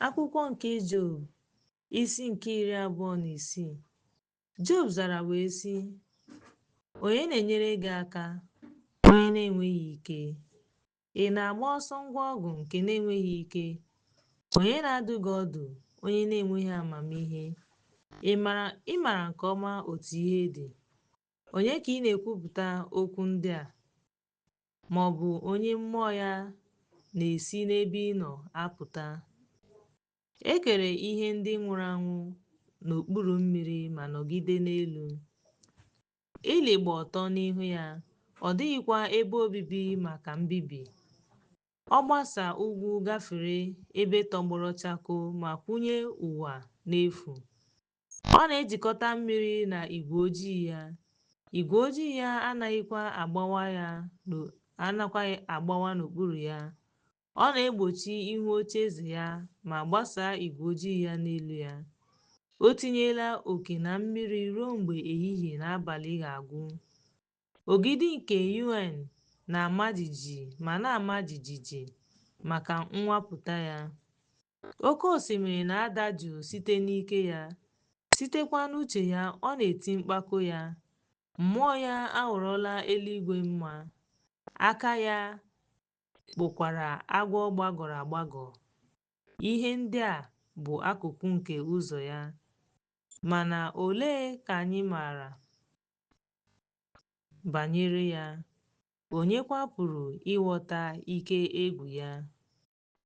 Akwụkwọ nke Job, isi nke 26. Job zara wee sị, Onye na-enyere gị aka, onye na-enweghị ike? Ị na-agba ọsọ ngwa ọgụ nke na-enweghị ike? Onye na-adụ gị ọdụ, onye na-enweghị amamihe? Ị mara nke ọma otu ihe dị. Onye ka ị na-ekwupụta okwu ndị a? Ma ọ bụ onye mmụọ ya na-esi n'ebe ị nọ apụta? E kere ihe ndị nwụrụ anwụ n'okpuru mmiri ma nọgide n'elu. Ili gba ọtọ n'ihu ya, ọ dịghịkwa ebe obibi maka mbibi. Ọ gbasaa ugwu gafere ebe tọgbọrọ chakoo ma kwụnye ụwa n'efu. Ọ na-ejikọta mmiri na igwe ojii ya, igwe ojii ya anaghịkwa agbawa n'okpuru ya. Ọ na-egbochi ihu ocheeze ya ma gbasaa igwe ojii ya n'elu ya. O tinyela oke na mmiri ruo mgbe ehihie na abalị ga-agwụ. Ogidi nke UN na-ama jijiji ma na-ama jijiji maka nnwapụta ya. Oke osimiri na-ada jụụ site n'ike ya, sitekwa n'uche ya ọ na-eti mkpako ya. Mmụọ ya aghọrọla eluigwe mma, aka ya kpụkwara agwọ gbagọrọ agbagọ. Ihe ndị a bụ akụkụ nke ụzọ ya. Mana olee ka anyị maara banyere ya? Onyekwa pụrụ ịghọta ike egwu ya?